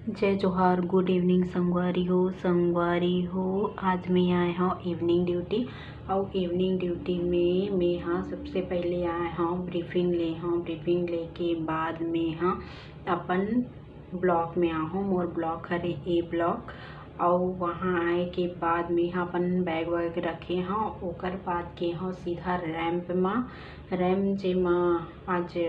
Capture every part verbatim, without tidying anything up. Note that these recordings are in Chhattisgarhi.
जय जोहार, good evening संगवारी हो। संगवारी हो, आज मैं आए हव evening duty। अउ evening duty में मैं हा सबसे पहले आए हव briefing ले हव। Briefing लेके बाद मैं हा अपन block में आ हव। मोर block हरे A block। अउ वहाँ आए के बाद मैं हा अपन bag वैग रखे हव। ओकर बाद गे हव सीधा ramp मा, ramp जेमा आज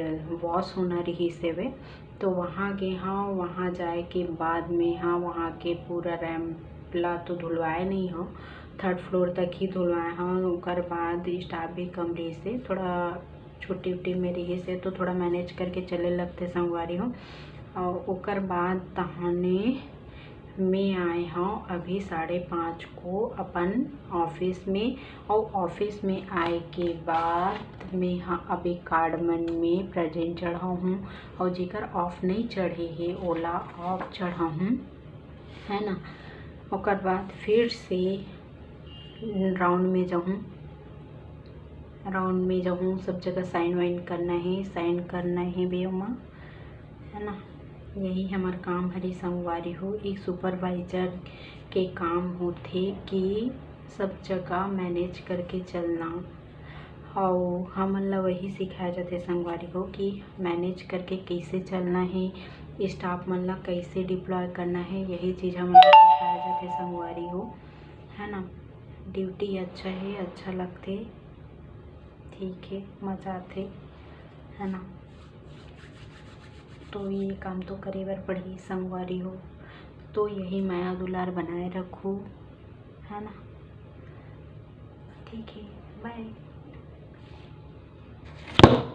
wash होना रिहिस हेवे। तो वहाँ गे हव। वहाँ जाए के बाद में हा वहाँ के पूरा ramp ला तो धुलवाए नहीं हव, third floor तक ही धुलवाए हव। ओकर बाद staff भी कम रहिस हे, थोड़ा छुट्टी उट्टी में रहिस हे, तो थोड़ा manage करके चले लगथे संगवारी हो। अउ ओकर बाद तहने मैं आए हव अभी साढ़े पाँच को अपन office में। अउ office में आए के बाद मैं हा अभी cardamom में present चढ़ाहूँ, अउ जेकर off नहीं चढ़े हे ओला off चढ़ाहूँ, है ना। ओकर बाद फिर से round में जाहूँ, round में जाहूँ, सब जगह sign वाइन करना हे, sign करना हे बे ओमा, है ना। यही हमर काम हरे संगवारी हो। एक supervisor के काम होथे कि सब जगह manage करके चलना, अउ हमन ला वही सिखाए जाथे संगवारी हो कि manage करके कइसे चलना हे, staff मन ला कइसे deploy करना हे, यही चीज़ हमन ला सिखाए जाथे संगवारी हो, है ना। Duty अच्छा हे, अच्छा लगथे, ठीक हे, मजा आथे, है ना। तो ये काम तो करे बर पड़ही संगवारी हो। तो यही मया दुलार बनाए रखू, है ना। ठीक हे, bye।